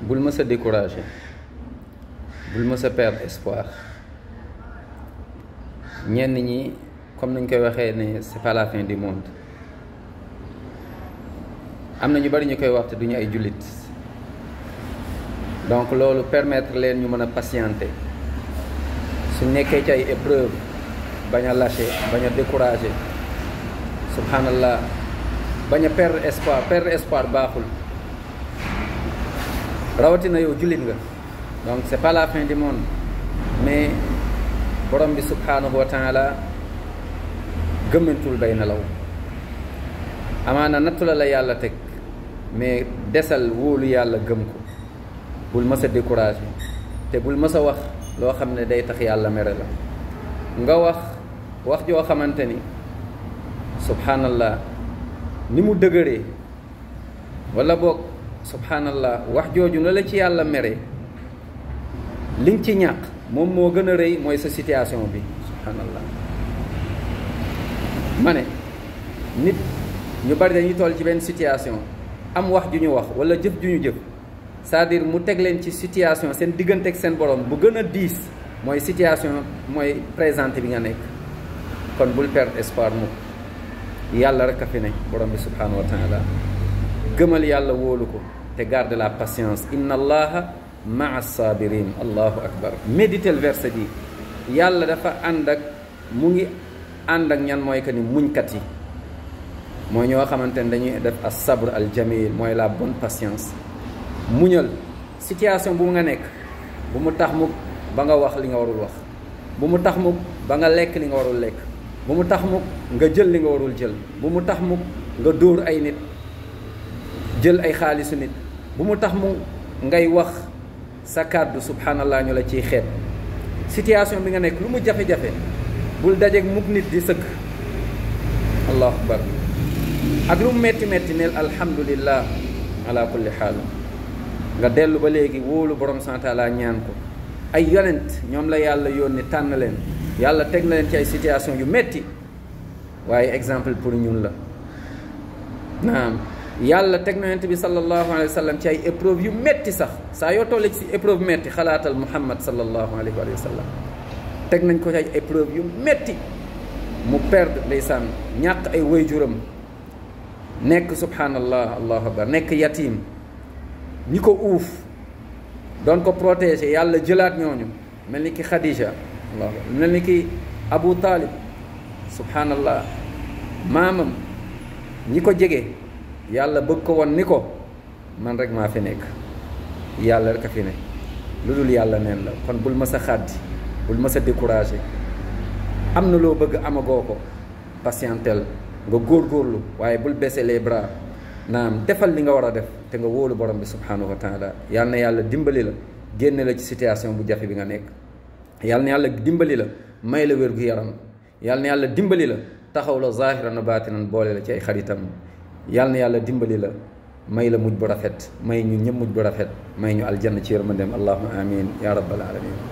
bul mës a découragé, bul mës a perdre espoir. ñenn ñi comme nañ koy waxee ne c'est pas la fin du monde, am na ñu bari ñu koy wax te duñu ay jullit, donc loolu permettre leen ñu mën a patienter su nekkee ci ay épreuve bañ a lâcher, bañ a découragé, subhanallah, bañ a perdre espoir baaxul, rawatina yow jullit nga. Donc c'est pas la fin du monde, mais borom bi subhanahu wa taala gëmmantul bay nelaw. amaana nattu la yàlla teg, mais desal wóolu yàlla gëm ko, bul mës a découragé te bul mës a wax loo xam ne day tax yàlla mere la. nga wax joo xamante ni subhanallah ni mu dëgëree, wala boog subhanallah wax jooju na la ci yàlla mere, li nga ci ñàkk moom moo gën a rëy mooy sa situation bi. subhanallah, ma ne nit ñu bari dañuy toll ci benn situation, am wax ju ñu wax wala jëf ju ñu jëf, c'est-à-dire mu teg leen ci situation seen diggante ak seen borom bu gën a diis mooy situation mooy présenté bi nga nekk. kon bul perdre espoir mukk, yàlla rek a fi ne, borom bi subhanahu wa taala. gëmal yàlla, wóolu ko te garde la patience. inna allaha maa sabirin. allahu akbar. méditel verset bi, yàlla dafa mu ngi ànd ak ñan mooy que ni muñkat yi, mooy ñoo xamante ne dañuy def as sabr al jamil, mooy la bonne patience. muñal situation bu nga nekk, bu mu tax mu ba nga wax li nga warul wax, bu mu tax mu ba nga lekk li nga warul lekk, bu mu tax mu nga jël li nga warul jël, bu mu tax mu nga dóor ay nit, jël ay xaalisu nit, bu mu tax mu ngay wax sa kàddu subhanallah ñu la ciy xeet. situation bi nga nekk lu mu jafe-jafe, bul dajeeg mukk nit di sëgg allahu akbar, ak lu mu metti metti neel alhamdulillah ala kulli xaal. nga dellu ba léegi wóolu borom subhanahu wa taala, ñaan ko. ay yonent ñoom la yàlla yónni, tànn leen, yàlla teg na leen ci ay situation yu metti, waaye exemple pour ñun la. naam, yàlla teg na yonent bi sallallahu alayhi wa sallam ci ay épreuve yu metti sax. saa yoo tollee ci épreuve metti, xalaatal muhammad sallallahu alayhi wa sallam, teg nañ ko ci ay épreuve yu metti, mu perdre ndeysaan, ñàkk ay waajuram, nekk subhanallah allahu akbar, nekk yatim, ñi ko uuf doon ko protéger, yàlla jëlaat ñooñu, mel ni ki Khadija, allah, mel ni ki Abu Talib, subhanallah, maamam, ñi ko jege, yàlla bëgg ko won ni ko man rek maa fi nekk, yàlla rek a fi ne, lu dul yàlla neen la. kon bul mës a xàddi, bul mës a découragé. am na loo bëgg amagoo ko, patientel, nga góorgóorlu, waaye bul baisser les bras. naam, defal li nga war a def te nga wóolu borom bi subhanahu wa taala. yal na yàlla dimbali la, génne la ci situation bu jafe bi nga nekk. yal na yàlla dimbali la, may la wér gu yaram. yal na yàlla dimbali la, taxaw la zahiran wa baatinan, boole la ci ay xaritam. yal na yàlla dimbali la, may la mujj bu rafet, may ñu ñëpp mujj bu rafet, may ñu aljanna ci yërmandeem. allahumma amin ya rabbal alamin.